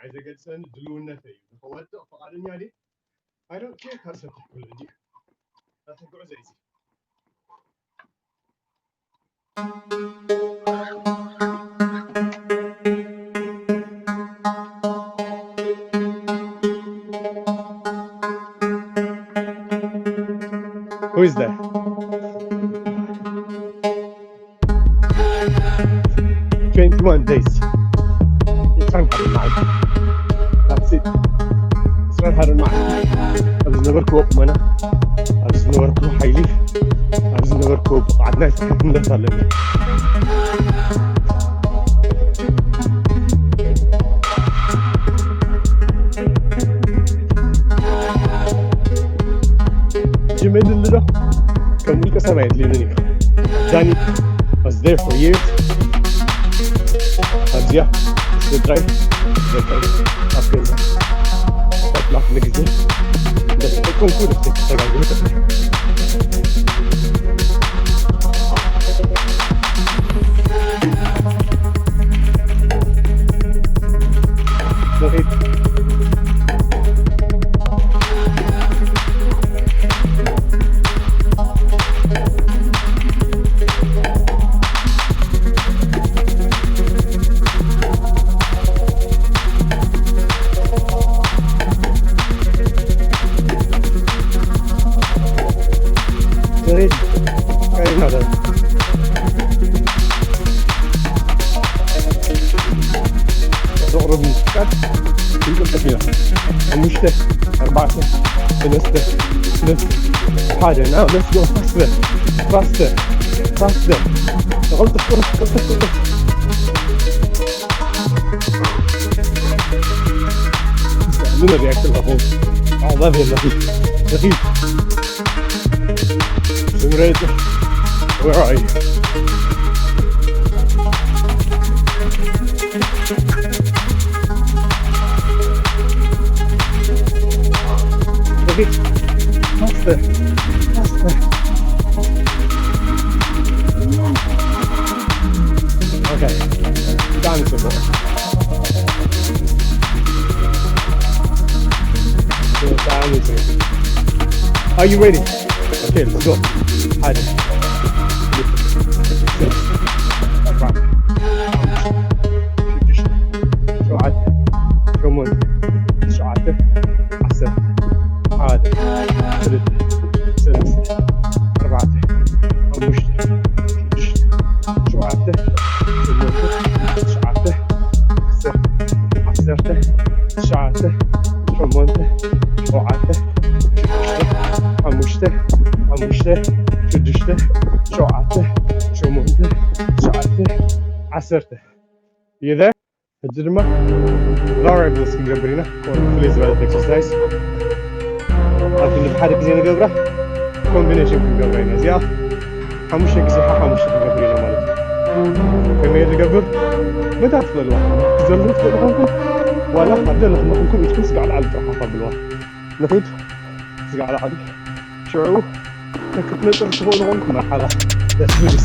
ኣይዘገድሰኒ፣ ድልውነተይ እዩ። ንኸወድቕ ፍቓደኛ ድየ? I don't care ካብ ሰብ ተክብሎ እንጂ ናተይ ጉዕዞ እዩ። Who is there? Twenty-one days. It's ungodlike. That's it. It's not hard enough. ኣብ ዝነበርክዎ ቁመና፣ ኣብ ዝነበርክዎ ሓይሊ፣ ኣብ ዝነበርክዎ ብቕዓት ናይ ትሕትነት ኣለኒ። ጅም የድሊ ዶ? ከም ውልቀ ሰብ ኣየድልየንን እዩ። ዳኒ was there for years። ኣብዚኣ ስድራይ ደቀይ ኣብ ገዛ ቆጥላፍ ንግዜ ደቀይ ኮንኩ ደቀይ ተጋግሩ ዘቕርብ ምፍቃድ ክንቅልጥፍ ኢና። ሓሙሽተ፣ ኣርባዕተ፣ ሰለስተ፣ ክልተ፣ ሓደ። Now let's go faster, faster, faster. ቅልጥፍ፣ ቅልጥፍ፣ ቅልጥፍ፣ ቅልጥፍ። ምንም reaction ለኹም። ኣዕዛብ የለኹም። ደኺም። Simulator, where are you? Okay, faster, faster. Okay, done, so. Are you ready? Okay, let's go. ሓደ፣ ክልተ፣ ኣርባዕተ፣ ሽዱሽተ፣ ሸውዓተ፣ ሸሞንተ፣ ትሽዓተ፣ ዓሰርተ። ሓደ፣ ክልተ፣ ሰለስተ፣ ኣርባዕተ፣ ሓሙሽተ፣ ሽዱሽተ፣ ሸውዓተ፣ ሸሞንተ፣ ትሽዓተ፣ ዓሰርተ፣ ዓሰርተ፣ ትሽዓተ፣ ሸሞንተ፣ ሸውዓተ፣ ሽዱሽተ፣ ሓሙሽተ፣ ሓሙሽተ፣ ሽዱሽተ፣ ሸውዓተ፣ ሸሞንተ፣ ትሽዓተ፣ ዓሰርተ። You there? ሕጂ ድማ variables ክንገብር ኢና። ፍልይ ዝበለት exercise ኣብ ክንዲ ሓደ ግዜ ንገብራ፣ combination ክንገብራ ኢና። እዚኣ ሓሙሽተ ግዜ ሓሙሽተ ክንገብር ኢና ማለት እዩ። ከመይ ንገብር? መታ ትኽእልዋ፣ ክትዘሉ ትኽእሉ ኮንኩም፣ ዋላ ኣብ ዘለኹም ኮንኩም ኢድኩም ስጋዕ ላዕሊ ጥራሕ ኣብልዋ። ንኺድ፣ ስጋዕ ላዕሊ። ሽዑ ክትነጥር ትኽእሉ ኮንኩም መርሓባ። ደስ ዝብል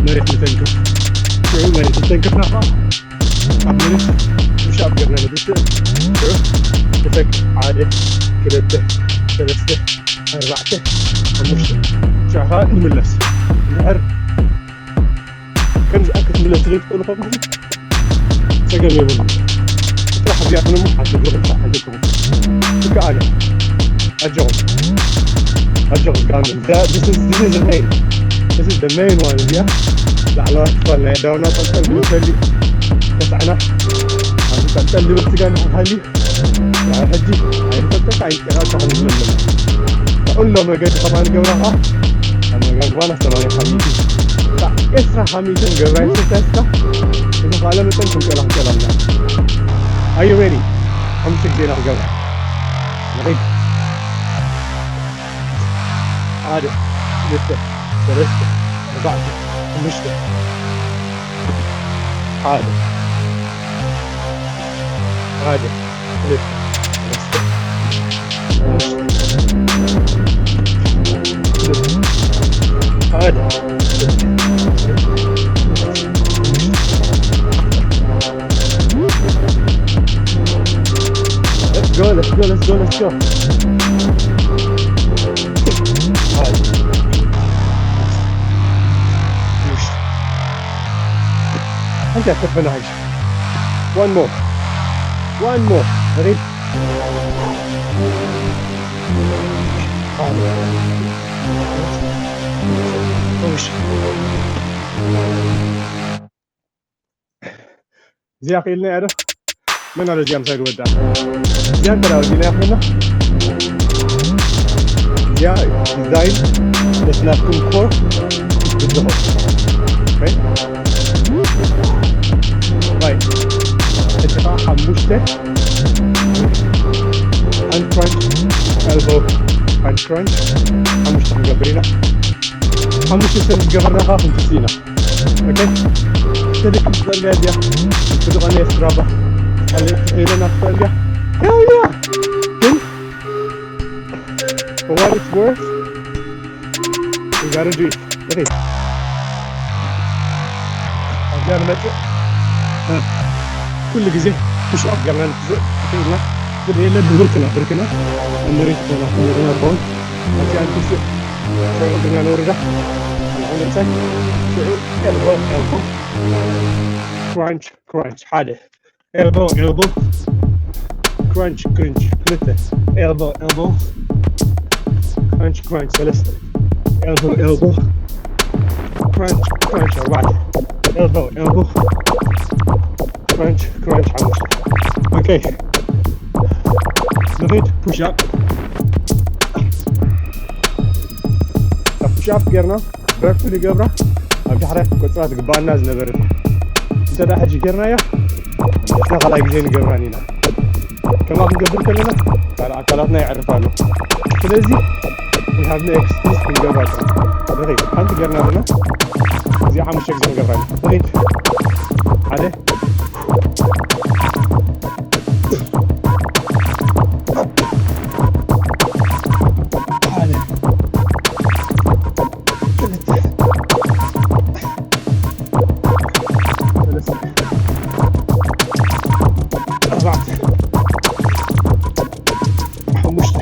መሬት ንተንክፍ። ሽዑ መሬት ንተንክፍና ኸዓ ኣብ መሬት ፑሽ ኣፕ ጌርና ንብትእ። ሽዑ ንተንክፍ። ሓደ፣ ክልተ፣ ሰለስተ፣ ኣርባዕተ፣ ሓሙሽተ። ሽዑ ኸዓ ንምለስ። እንድሕር ከምዚ ክትምለሱ ዘይትኽእሉ ኮንኩም ጸገም የብሉን። ጥራሕ እዚኣትኩም እሞ ሓንቲ እግርኹም ጥራሕ ሓንቲ እግርኹም። ይከኣል እዩ። ኣጆኹም። ኣጆኹም። ጋም-፣ that- this is- this is the main. This is the main one እዚኣ። ላዕለዋይ ክፋል ናይ ኣእዳውና ጠልጠል ዝብል ከሊ ተሳዕና። ኣብዚ ጠልጠል ዝብል ስጋ ንኽትሃሊ። ሕጂ ኣይንፈልጥን፣ ኣይንጠራጠርን ዝብል ዘሎ። ጥዑሎ መገዲ ከማን ገብራ ኸዓ፣ ኣመጋግባና ሰማንያ ካብ ሚእቲ፣ ክሳዕ ዕስራ ካብ ሚእቲ ንገብራ ኤክሰርሳይስካ፣ ብዝኸኣለ መጠን ክንቀላ ክንቀላ ኣለና። Are you ready? ሓሙሽተ ግዜ ኢና ክገብራ። ንኺድ። ሓደ፣ ክልተ፣ ሰለስተ፣ ኣርባዕተ፣ ሓሙሽተ። ሓደ። ሓደ። ክልተ። ሓደ። Go, let's go. Hi. One more. One more. Ready? እዚኣ ክኢልና እያ ዶ? መን ኣሎ እዚኣ ምሳይ ዝወዳ? እዚኣ እንተ ወዲና እያ ኮይና። እዚኣ ዲዛይን ነቲ ናትኩም ኮር ክትብድሆ። ኦኬ? ራይት። እቲ ኸዓ ሓሙሽተ ሃንድ ክራንች፣ ኤልቦ ሃንድ ክራንች ሓሙሽተ ክንገብር ኢና። ሓሙሽተ ዝገበርና ኸዓ ክንፍጽ ኢና። ኦኬ? ተደክም ትኽእል እያ እዚኣ። ትድቐነ እየ ስትራባ። ካልእ ትኽእለና ትኽእል እያ። Hell yeah! ግን for what it's worth, we gotta do it. ኦኬ። ኣብዚኣ ንመጽእ። እ፣ ኩሉ ግዜ ፑሽ ኣፕ ጌርና ንትዘ-፣ ትኽእልና። ግን የለ ብብርክና፣ ብርክና። ኣብ መሬት ኮና፣ መሬትና ኮን። ኣብዚኣ ንትስእ። ሽዑ እግርና ነውርዳ። ንመጻይ። ሽዑ ኤልቦ፣ ኤልቦ። ክራንች፣ ክራንች። ሓደ። ኤልቦ፣ ኤልቦ። ክራንች፣ ክራንች። ክልተ። ኤልቦ፣ ኤልቦ። ክራንች፣ ክራንች። ሰለስተ። ኤልቦ፣ ኤልቦ። ክራንች፣ ክራንች። ኣርባዕተ። ኤልቦ፣ ኤልቦ። ክራንች፣ ክራንች። ሓሙሽተ። ኦኬ። ንኺድ ፑሽ ኣፕ። ካብ ፑሽ ኣፕ ጌርና ብረክቱ ንገብራ ኣብ ዳሕራይ ክትቆጽራ ትግባኣና ዝነበረት። እንተ ደኣ ሕጂ ጌርናያ፣ ንሕና ካልኣይ ግዜ ንገብራን ኢና። ከምኣ ክንገብር ከለና፣ ካልእ ኣካላትና የዕርፍ ኣሎ። ስለዚ፣ we have no excuse ክንገብራ ጥራሕ። ኦኬ፣ ሓንቲ ጌርና ኣለና። እዚኣ ሓሙሽተ ግዜ ክንገብራ ኢና። ኦኬ፣ ሓደ። ሓደ። ክልተ። ሰለስተ። ኣርባዕተ። ሓሙሽተ።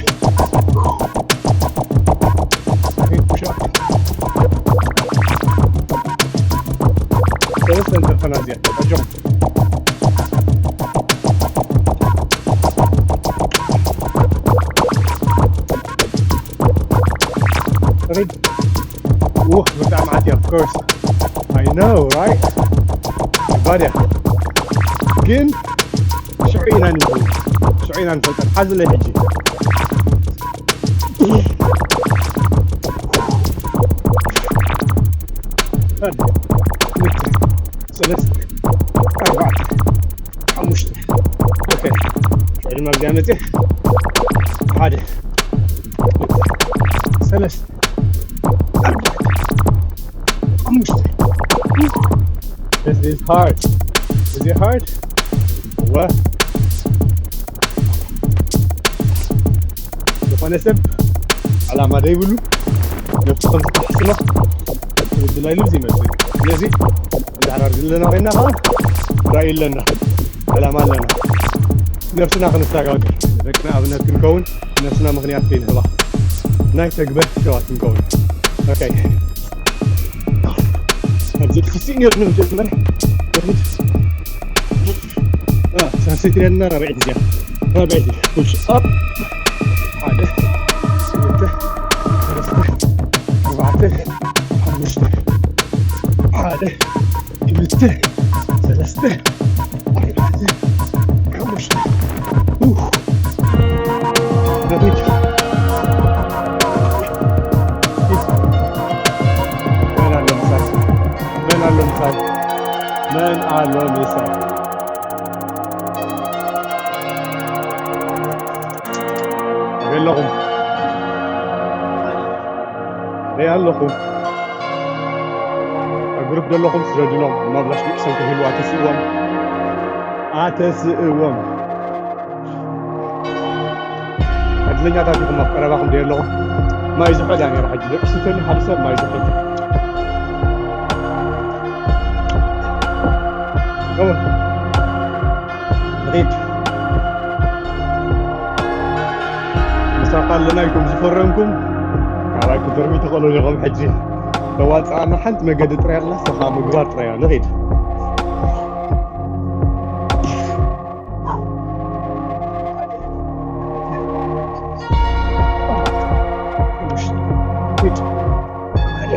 ፑሽ ኣፕ። ሰለስተ እንተፈና እዚኣ። ኣጆኹም። ሪድ። ውህ፣ ብጣዕሚ ዓትያ፣ of course. I know, right? ባድያ። ግን ሽዑ ኢና ንፈልጥ። ሽዑ ኢና ንፈልጥ። ሓዝለይ ሕጂ። ሓደ፣ ክልተ፣ ሰለስተ፣ ኣርባዕተ፣ ሓሙሽተ። ኦኬ። ሽዑ ድማ ኣብዚኣ መፅእ። ሓደ፣ ሰለስተ፣ ኣርባዕተ፣ ሓሙሽተ። This is hard. Is it hard? እወ። ዝኾነ ሰብ ዕላማ ዘይብሉ ነብሱ ከም ዝተሓስባ ትብድላ ኢሉ ዝመፅእ። ስለዚ እንድሕር ዘለና ኮይና ከዓ ራእይ ኣለና፣ ዕላማ ኣለና። ነብስና ክንሰጋገር፣ ደቅና ኣብነት ክንከውን፣ ነብስና ምኽንያት ከይንህባ ናይ ተግበርቲ ሰባት ክንከውን። ኦኬ። ኣብዚ ክስእ ነይሩ መጀመርያ። እ፣ ሳልሰይቲ ነርና ራብዐይቲ እዚኣ። ራብዐይቲ ፑሽ ኣፕ። ሓደ፣ ክልተ፣ ሰለስተ፣ ኣርባዕተ፣ ሓሙሽተ። ሓደ፣ ክልተ፣ ሰለስተ፣ ኣርባዕተ፣ ሓሙሽተ። ኡፍ። ነቢት። መን ኣሎ ምሳይ? መን ኣሎ ምሳይ? መን ኣሎ ምሳይ? ኣበይ ኣለኹም? ኣበይ ኣለኹም? ኣብ ግሩፕ ዘለኹም ስደዱሎም። ማብላሽ ደቂሶም ከይህልዉ ኣተስእዎም። ኣተስእዎም። ዕድለኛታት ኢኹም፣ ኣብ ቀረባኹም ዶ ኣለኹም? ማይ ዝሑል እያ ነይራ፣ ሕጂ ደቂሱ ተልዩ ሓደ ሰብ ማይ ዝሑል። Come on. ንኺድ። ኣለና ኢልኩም ዝፈረምኩም፣ ካባይ ክትፈርሙ ትኽእሉ ኢኹም። ሕጂ ተዋፅኣና ሓንቲ መገዲ ጥራይ ኣላ፣ ንሳ ከዓ ምግባር ጥራይ እያ። ንኺድ። ሂድ። ሓደ፣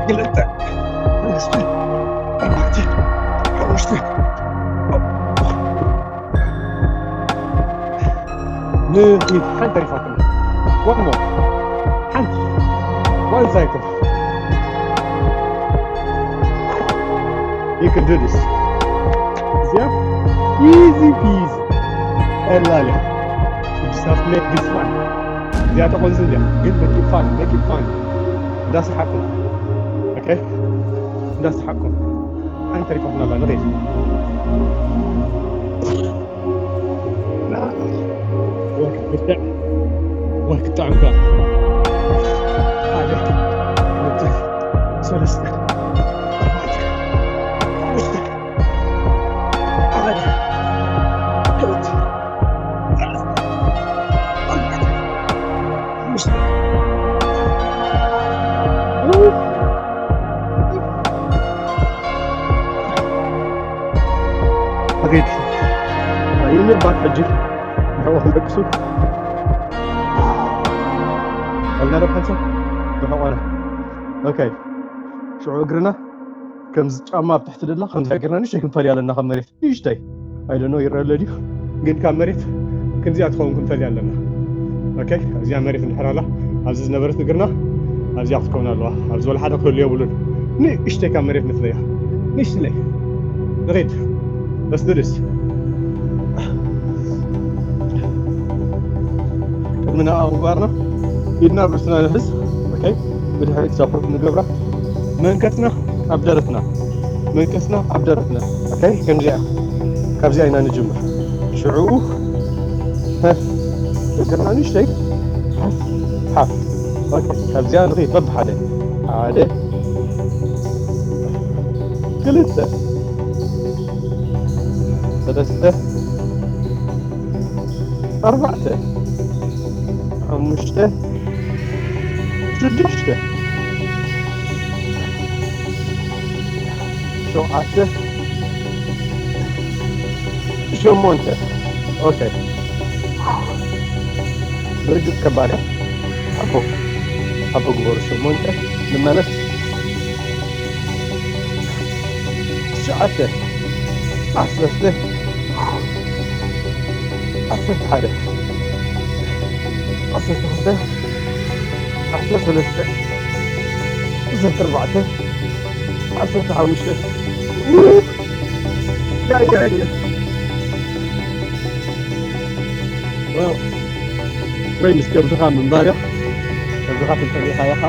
ክልተ፣ ሰለስተ፣ ኣርባዕተ፣ ሓሙሽተ። ንኺድ፣ ሓንቲ ተሪፋትና። One more። ሓንቲ። One cycle። You can do this. እዚኣ easy peasy። ቀላል እያ። You just have to make this fun። እዚኣ ተቆንዝን እያ፣ ግን make it fun፣ make it fun። እንዳሰሓቅኩም። ኦኬ? እንዳሰሓቅኩም። ሓንቲ ተሪፋትና ኣላ፣ ንኺድ። ወይ ክጥዕምካ። ሓደ፣ ክልተ፣ ሰለስተ፣ ኣርባዕተ፣ ሓሙሽተ፣ ሓደ፣ ክልተ፣ ሰለስተ፣ ኣርባዕተ፣ ሓሙሽተ። ኦኬ። ይንባት ሕጂ ንዕኡ ክንደቅሱ። ኣልና ዶ ሓንሳብ ብሕቆና። ኦኬ። ሽዑ እግርና ከምዚ ጫማ ኣብ ትሕቲ ደላ ከምዚ እግርና ንእሽተይ ክንፈልያ ኣለና ካብ መሬት። ንእሽተይ። I don't know ይረአ ኣሎ ድዩ? ግን ካብ መሬት ክንዚኣ ትኸውን ክንፈልያ ኣለና። ኦኬ፣ ኣብዚኣ መሬት እንድሕር ኣላ፣ ኣብዚ ዝነበረት እግርና ኣብዚኣ ክትከውን ኣለዋ። ኣብዚ ወላ ሓደ ክህሉ የብሉን። ንእሽተይ ካብ መሬት ንፍለያ። ንእሽተይ። ንኺድ። Let's do this። ቅድሚ ንኣ ምግባርና ኢድና ኣብ ርእስና ንሕዝ። ኦኬ፣ ብድሕሪት ሳፖርት ንገብራ። መንከስና ኣብ ደረትና። መንከስና ኣብ ደረትና። ኦኬ፣ ከምዚኣ። ካብዚኣ ኢና ንጅምር። ሽዑ፣ ሃ፣ እግርና ንእሽተይ። ሓፍ፣ ሓፍ። ኦኬ፣ ካብዚኣ ንኺድ በብሓደ። ሓደ፣ ክልተ፣ ሰለስተ፣ ኣርባዕተ፣ ሓሙሽተ፣ ሽዱሽተ፣ ሸውዓተ፣ ሸሞንተ። ኦኬ። ብርግጽ ከባድ እያ። ሓቦ፣ ሓቦ ግበሩ። ሸሞንተ፣ ንመለስ። ትሽዓተ፣ ዓሰርተ፣ ዓሰርተ ሓደ፣ ዓሰርተ ክልተ፣ ዓሰርተ ሰለስተ፣ ዓሰርተ ኣርባዕተ፣ ዓሰርተ ሓሙሽተ። ያ፣ ያ፣ ያ። ዋው። ወይ ምስ ከብድኻ ምንባር እያ። ከብድኻ ተጸሊእካ ኢኻ።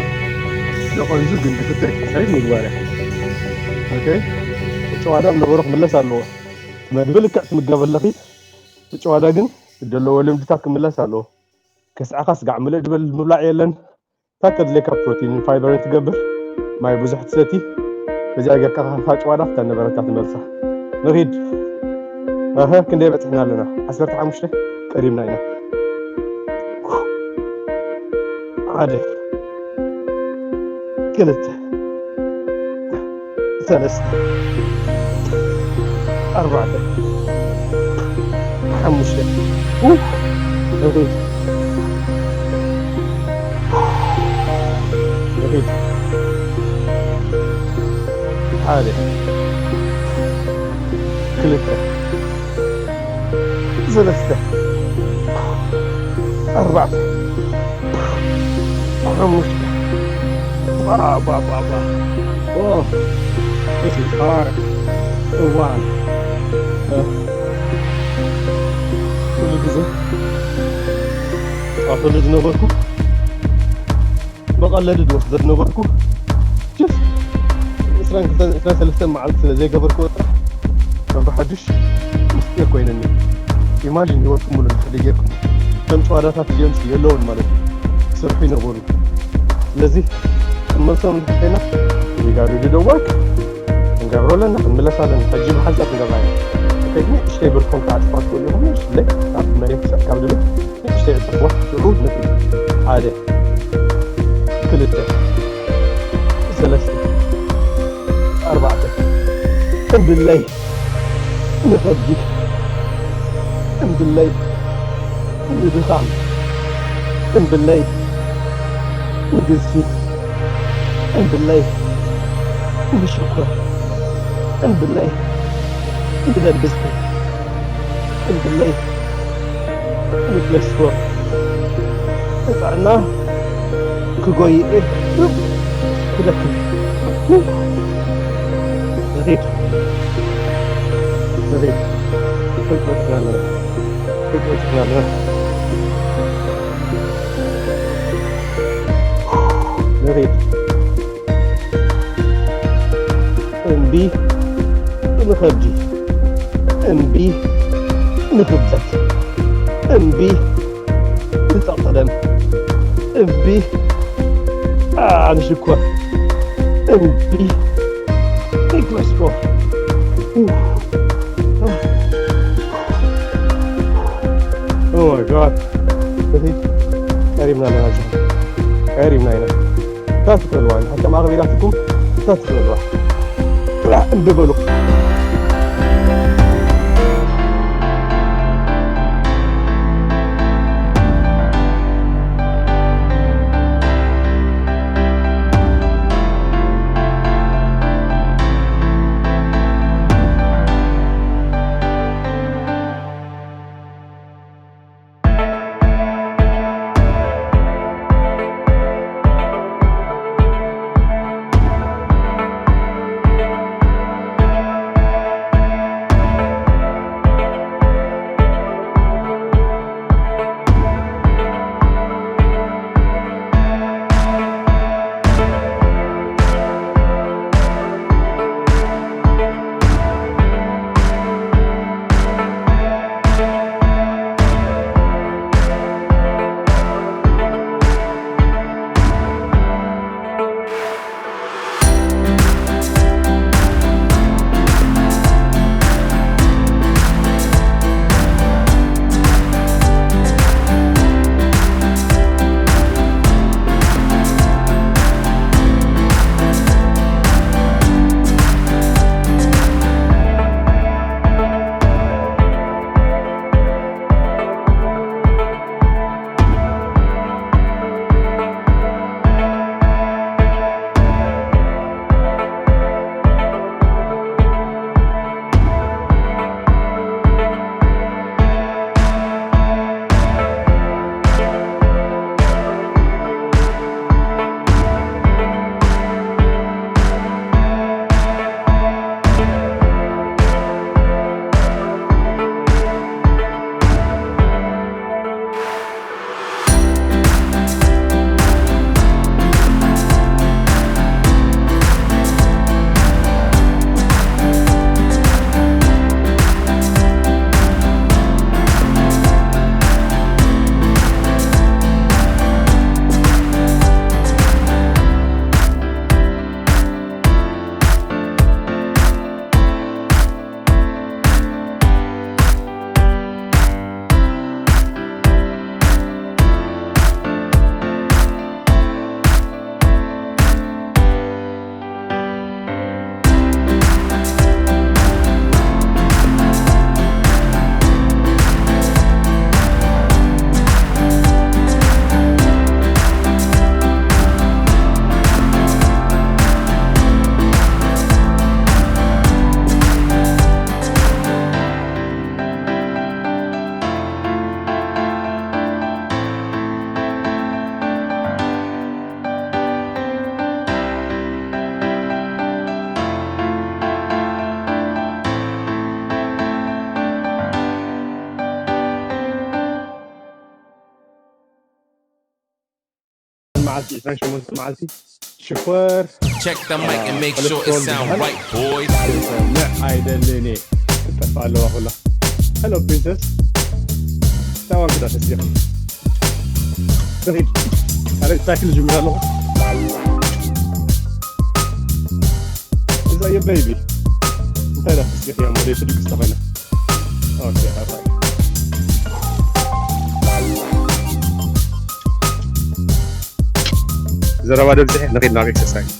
ደቆንዙ ግን ክትሕሰብ ምግባር እያ። ኦኬ። እቲ ጨዋዳ ኣብ ነበሮ ክምለስ ኣለዎ። መግቢ ልክዕ ትምገብ ኣለኺ። እቲ ጨዋዳ ግን ዘለዎ ልምድታት ክምለስ ኣለዎ። ከስዓኻ ስጋዕ ምልእ ድበል ምብላዕ የለን። እታ ተድልየካ ፕሮቲንን ፋይበርን ትገብር። ማይ ብዙሕ ትሰቲ። በዚኣ ጌርካ ኸዓ ጨዋዳ እታ ነበረታ ትመልሳ። ንኺድ። ኣሀ፣ ክንደይ በጺሕና ኣለና? ዓሰርተ ሓሙሽተ ቀዲምና ኢና። ሓደ፣ ክልተ፣ ሰለስተ፣ ኣርባዕተ፣ ሓሙሽተ። ኡፍ! ንኺድ። ንኺድ። ሓደ፣ ክልተ፣ ሰለስተ፣ ኣርባዕተ፣ ሓሙሽተ። ባ፣ ባ፣ ባ፣ ባ። ኦ፣ this is hard. እዋን። እ፣ ኩሉ ግዜ ኣብ ኩሉ ዝነበርኩ መቐለዲ ዝወስዶ ዝነበርኩ። ጀስት ዕስራን ክልተን፣ ዕስራን ሰለስተን መዓልቲ ስለ ዘይገበርኩዎ ጥራሕ፣ ከም ብሓዱሽ ምስጢር ኮይነኒ። ኢማጂን ህይወትኩም ሙሉ እንድሕር ጌርኩም፣ ከም ጨዋዳታት እዚኦም የለውን ማለት እዩ። ክሰርሑ ይነበሩ። ስለዚ ክንመልሶም እንድሕር ኮይና፣ we gotta do the work። ክንገብሮ ኣለና፣ ክንምለስ ኣለና። ሕጂ ብሓንሳብ ክንገብራ ኢና። ከይድና እሽተይ ብርኮም ክዓጽፋ ትኽእሉ ኢኹም። እሽተይ ኣብ መሬት ክሳብ ካብ ልብል። ይዕጽፍዋ። ሽዑ ንርኢ። ሓደ፣ ክልተ፣ ሰለስተ፣ ኣርባዕተ። እምብለይ ንኸብዲ፣ እምብለይ ንድኻም፣ እምብለይ ንግዝፊ፣ እምብለይ ንሽኮር፣ እምብለይ ንደም ብዝሒ፣ እምብለይ ንኮለስትሮል፣ ንጥዕና ክጎይእ ክደክም። ንኺድ፣ ንኺድ። ክንበጽሕ ኣለና። ክንበጽሕ ኣለና። ንኺድ። እምቢ ንኸብዲ፣ እምቢ ንኽብደት፣ እምቢ ንጸቕጢ ደም፣ እምቢ፣ አ፣ ንሽኮር፣ እምቢ ንኮለስትሮል። Oh my God። እዚ ቀሪብና ኣለና፣ ቀሪብና ኢና። እንታይ ትኽእልዋ? ሓንቲ ማዕበል ኢላትኩም እንታይ ትኽእልዋ? ጥራሕ እምቢ በሉ። መዓልቲ፣ ዕስራን ሸሞንተ መዓልቲ ሽኮር፣ Check the mic and make sure it ኮለስትሮል sound ዝበሃል right, boys። ክሰምዕ ኣይደልን እየ። ክትጠፍእ ኣለዋ ኩላ። ሄሎ ፕሪንሰስ። ታዋን ክዳ ተስዲቕ። ንኺድ። ካልእ ሳይክል ጅምር ኣለኹ። እዛ እየ ቤቢ። እንታይ ዳ ተስዲቕ እያ ሞዴል ትድቅስ ተኾይነ። ኦኬ፣ ባይ ባይ። ዘረባ ደብዝሐ ንኺድ ናብ ኤክሰርሳይዝ።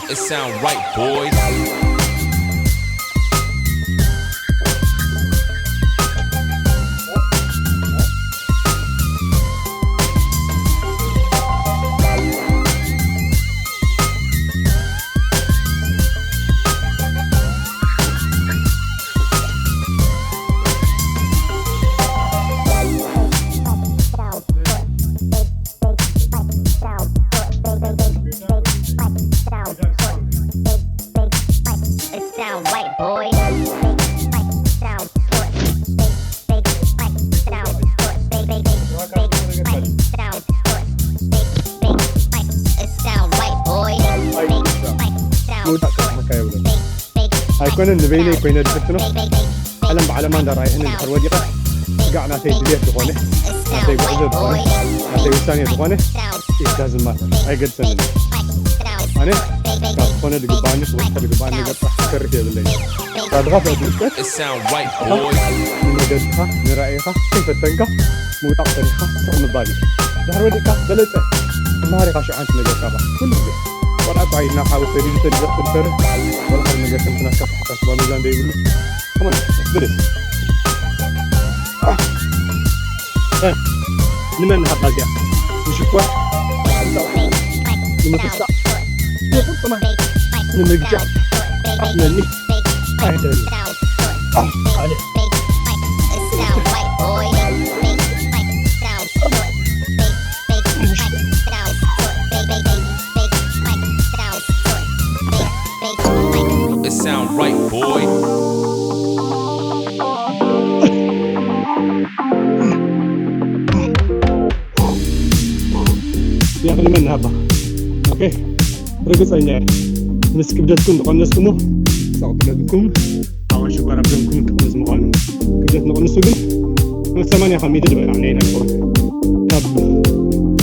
It sound right, boys. It sound right, boy. Big, big, big, sound short. Big, big, big, sound short. Big, big, big, big, big, sound short. Big, big, big, it sound right, boy. Big, big, sound short. Big, big, big, sound short. ኣይኮነን፣ ንበይነይ ኮይነ ድፍትኖ። ዓለም ብዓለማ እንዳረኣየኒ እንድሕር ወዲቐ፣ ስጋዕ ናተይ ድልየት ዝኾነ፣ ናተይ ጉዕዞ ዝኾነ፣ ናተይ ውሳኔ ዝኾነ፣ it doesn't matter፣ ኣይገድሰንን። ኣነ ካብ ዝኾነ ድግባኒ ክወስዶ ድግባኒ ነገር ጥራሕ ክሰርሕ የብለይ። ካብ ድኻ ትወስድ It sound right, boy. ንመገድካ ንራእይኻ ከይፈተንካ ምውዳቕ ሰሪሕካ ስቕ ምባል እዩ። ድሕሪ ወዲቕካ በለጸ ትመሃር ኢኻ። ሸውዓንቲ ነገር ካባ ኩሉ ግዜ ቆልዓ እኮ ኣይና ሓዊ ሰዲዱ ሰዲዱ ክትፈርህ ወላ ሓደ ነገር ከምቲ ናትካ ኣተሓሳስባ ሚዛን ዘይብሉ። Come on, let's do this. እ፣ ንመን ንሃባ እዚኣ? ንሽኮር? ንምትሳእ? ንቁርጥማይ? ንምግጫ? ኣትነኒ? ኣይደሊ። ኣለ። It sound right, boy. ያኽል መን ሃባ። ኦኬ፣ ርግጸኛ እየ። ምስ ክብደትኩም ዝቐነስኩሞ፣ ጸቕጥለኩም። ኣዋን ሽኮር ኣብ ደምኩም ክቕንስ ምዃኑ። ክብደት ንቕንሱ ግን፣ ሰማንያ ካብ ሚእቲ ዝበላዕና ኢና ንኸውን። ካብ፣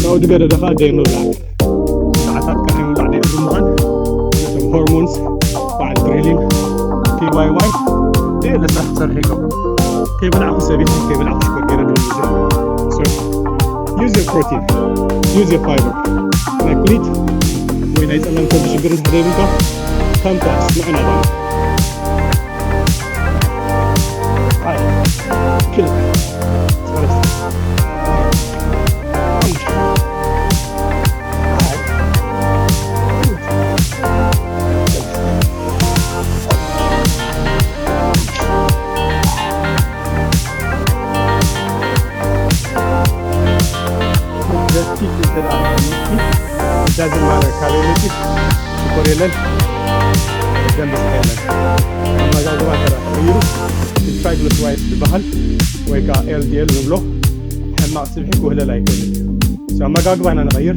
ካብኡ ዝገደደ ኸኣ ደይ ምብላዕ። ሰዓታት ቀዳሚ ባዕዲ እግሪ ምዃን፣ ነቶም ሆርሞንስ፣ በዓል ግሪሊን፣ ፒ ዋይ ዋይ፣ ደይ ለስራሕ ክሰርሕ ይገብሩ። ከይበላዕኩ ሰቢት፣ ከይበላዕኩ ሽኮር ገይረ ድብል ብዙሕ። So, use your protein, use your fiber. ናይ ኩሊት ወይ ናይ ጸላም ከብዲ ሽግር እንድሕር ዘይብልካ፣ come to us፣ ንዕና ባና። Hi. Kill it. Let's go. It doesn't matter ካበይ መፂት ሽኮር የለን፣ ደም ብዝሒ የለን። ኣመጋግባ ተራ ተቐይሩ፣ ትራይግሊሰራይድ ዝበሃል ወይ ከዓ ኤል ዲ ኤል ንብሎ ሕማቕ ስብሒ ክውህለል ኣይክእልን እዩ። So ኣመጋግባና ንቐይር።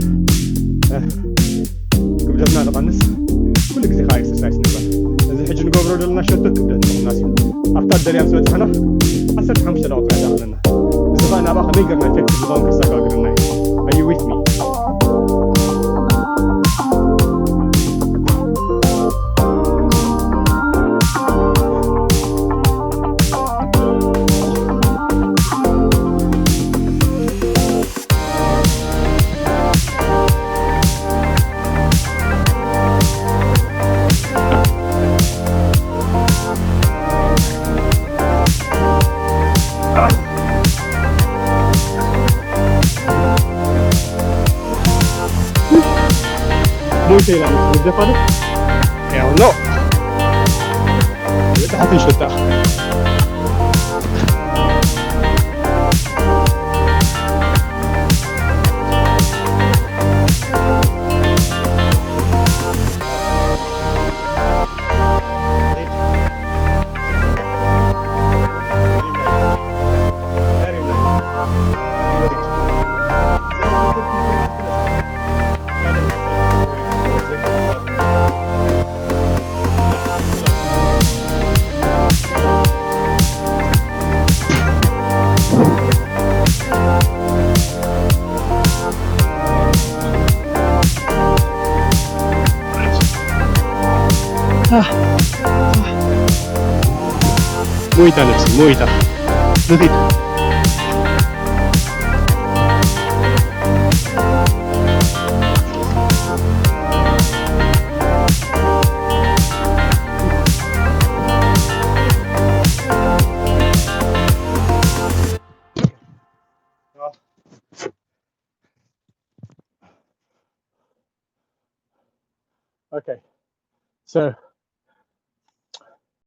እ፣ ክብደትና ንቐንስ፣ ኩሉ ግዜ ከዓ ኤክሰርሳይዝ ንግበር። እዚ ሕጂ ንገብሮ ዘለና ሸቶ ክብደት ምቕናስ እዩ። ኣብታ ደልያ ምስ በጻሕና ዓሰርተ ሓሙሽተ ደቂቕ ጥራይ ዘኽለና። እዚ ኸኣ ናብኣ ከመይ ጌርና ኤፌክቲቭ ንኸውን ከሰጋግረና እዩ። Are you with me? ሞይተ ኢላ ምስ ዝደፋ ዶ? Hell no! ብጣዕቲ ይሸጣ። ሞይታ ነብሲ ሞይታ። Okay. So